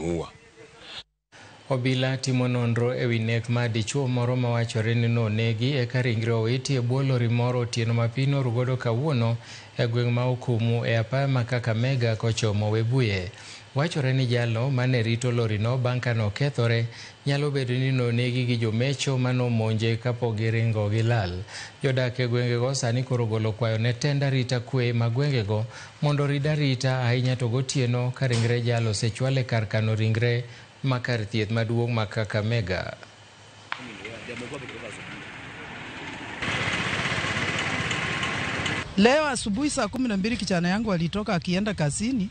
walimuua. Obila timo nonro ewi nek mar dichuo moro mawachore ni nonegi eka ringre owiti e bwo lori moro otieno ma piny norugodo kawuono e gweng' ma Okumu e apaya ma Kakamega kochomo Webuye. Wachore ni jalno mane rito lorino bang' ka nokethore nyalo bedo ni nonegi gi jomecho manomonje kapok giringo gilal. Jodak e gwengego sani koro golo kwayo ne tend arita kwe ma gwengego mondo orid arita ahinya to gotieno ka ringre jalo osechwal e kar kano ringre ma kar thieth maduong' ma Kakamega. Leo asubuhi saa 12 kijana yangu alitoka akienda kazini,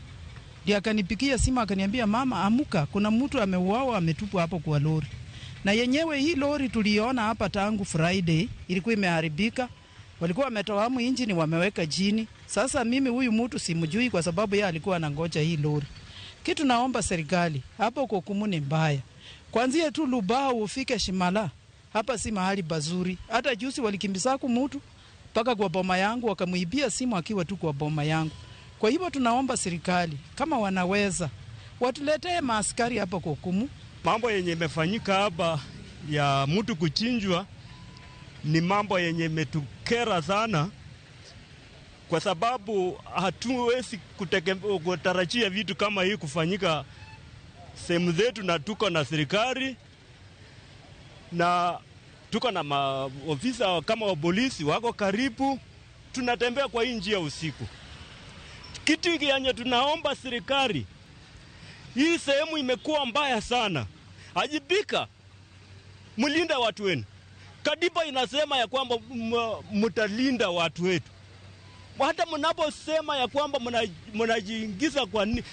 ndiye akanipigia simu akaniambia, mama amuka, kuna mtu ameuawa ametupwa hapo kwa lori. Na yenyewe hii lori tuliona hapa tangu Friday ilikuwa imeharibika, walikuwa wametoa injini wameweka chini. Sasa mimi huyu mtu simjui kwa sababu yeye alikuwa anangoja hii lori. Kitu naomba serikali hapo Kokumu ni mbaya, kwanzia tu Lubao ufike Shimala, hapa si mahali pazuri. Hata juzi walikimbizaku mtu mpaka kwa boma yangu wakamuibia simu akiwa tu kwa boma yangu. Kwa hivyo tunaomba serikali kama wanaweza watuletee maaskari hapa Kokumu. Mambo yenye imefanyika hapa ya mtu kuchinjwa ni mambo yenye imetukera sana, kwa sababu hatuwezi kutarajia vitu kama hii kufanyika sehemu zetu, na tuko na serikali na tuko na maofisa kama wa polisi wako karibu, tunatembea kwa hii njia usiku. Kitu yenye tunaomba serikali, hii sehemu imekuwa mbaya sana, ajibika, mlinde watu wenu. Katiba inasema ya kwamba mtalinda watu wetu. Hata mnaposema ya kwamba mnajiingiza kwa nini,